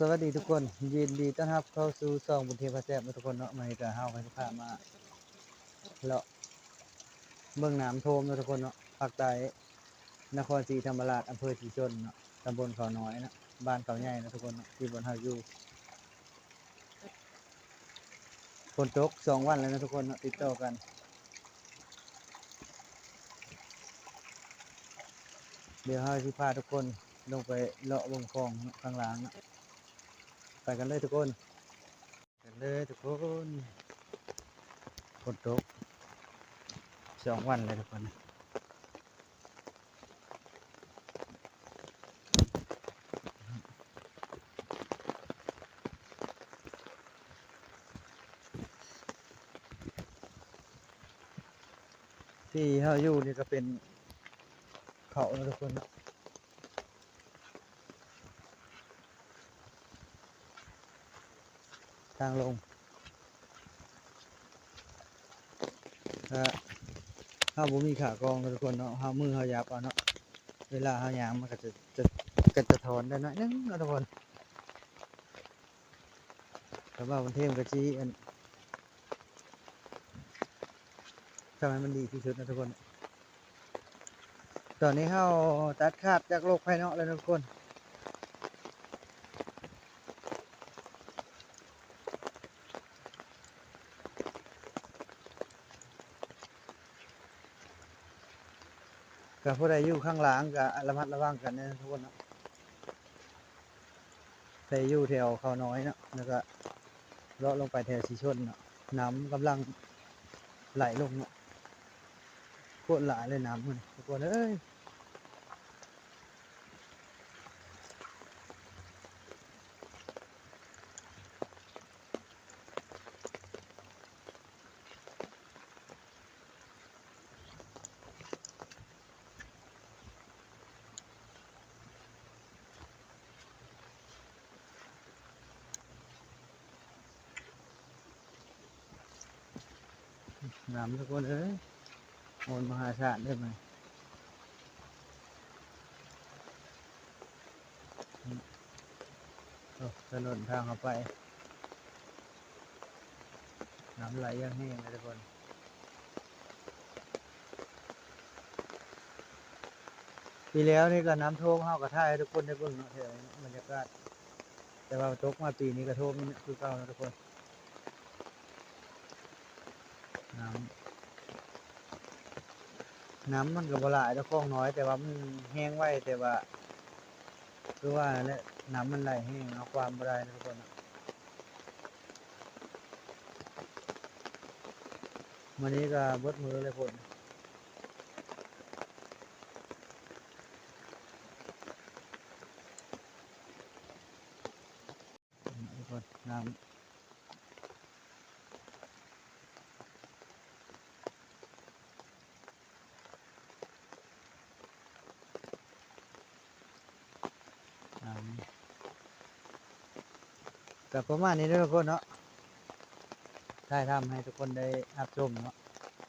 ສະຫວັດດີທຸກຄົນ, ຍິນດີຕ້ອນຮັບເຂົ້າສູ່ຊ່ອງບຸນເທບພາແຊບເນາະທຸກຄົນເນາະ. ມື້ນີ້ກະເຮົາກະຊິພາມາເລາະເບິ່ງນ້ຳຖ້ວມເນາະທຸກຄົນເນາະ, ພາກໃຕ້ນະຄອນສີທຳມະລາດ ອຳເພີສີຊົນເນາະ, ຕຳບົນເຂົານ້ອຍເນາະ, ບ້ານເຂົາໃຫຍ່ເນາະທຸກຄົນເນາະ, ທີ່ບ່ອນເຮົາຢູ່. ຝົນຕົກສອງວັນແລ້ວເນາະທຸກຄົນເນາະ ຕິດຕໍ່ກັນ. ດຽວເຮົາຊິພາທຸກຄົນລົງໄປເລາະເບິ່ງຂອງເນາະ ຂ້າງລ່າງເນາະ. ໄປກັນເລີຍທຸກຄົນ, ກັນເລີຍທຸກຄົນ. ຝົນຕົກສອງວັນແລ້ວທຸກຄົນ. ທີ່ເຮົາຢູ່ນີ້ກະເປັນເຂົາເນາະທຸກຄົນເນາະ. ທາງລົງ ກະເຮົາບໍ່ມີຂາກອງເນາະທຸກຄົນເນາະ, ເຮົາມືເຮົາຫຍັບເອົາເນາະ, ເວລາເຮົາຍ່າງມັນກະຈະ ຈະ ກະຈະຖອນໄດ້ໜ້ອຍໜຶ່ງເນາະທຸກຄົນ. ແຕ່ວ່າມັນເທມກະຊິອັນ ທຳໃຫ້ມັນດີທີ່ສຸດເນາະທຸກຄົນ. ຕອນນີ້ເຮົາຕັດຂາດຈາກໂລກພາຍນອກແລ້ວເນາະທຸກຄົນ, ກະຜູ້ໃດຢູ່ຂ້າງລ່າງກະລະມັດລະວັງກັນເດີທຸກຄົນເນາະ. ໄປຢູ່ແຖວເຂົານ້ອຍເນາະ, ແລ້ວກະເລາະລົງໄປແຖວສີຊົນເນາະ, ນ້ຳກຳລັງໄຫຼລົງເນາະ, ໂຄດຫຼາຍເລີຍນ້ຳມັນທຸກຄົນເອີຍ. ນ້ຳທຸກຄົນເອີຍ, ໂອນມະຫາສານເດີມັນ. ໂອ້ ຖະໜົນທາງເຮົາໄປ ນ້ຳໄຫຼຢ່າງແຮງເລີຍທຸກຄົນ. ປີແລ້ວນີ້ກະນ້ຳຖ້ວມ ເຮົາກະຖ່າຍໃຫ້ທຸກຄົນໄດ້ເບິ່ງເນາະ ແຖວນີ້ເນາະ ບັນຍາກາດ, ແຕ່ວ່າຕົກມາປີນີ້ກະຖ້ວມຄືເກົ່າເນາະທຸກຄົນ. ນ້ຳ ນ້ຳມັນກະບໍ່ຫຼາຍດອກ ຂອງນ້ອຍ ແຕ່ວ່າມັນແຮງໄວ, ແຕ່ວ່າຄືວ່ານັ້ນແຫຼະ ນ້ຳມັນໄຫຼແຮງ ເຮົາຄວາມບໍ່ໄດ້ເນາະທຸກຄົນເນາະ. ມື້ນີ້ກະເບິດມື້ເລີຍຝົນ. ກະປະມານນີ້ເດີທຸກຄົນເນາະ, ຖ່າຍທຳໃຫ້ທຸກຄົນໄດ້ຮັບຊົມເນາະ.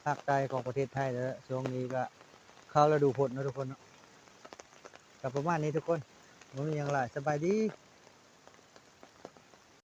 ພາກໃຕ້ຂອງປະເທດໄທເດີ, ຊ່ວງນີ້ກະເຂົ້າລະດູຝົນເນາະທຸກຄົນເນາະ. ກະປະມານນີ້ທຸກຄົນ, ບໍ່ມີຫຍັງຫຼາຍ, ສະບາຍດີ.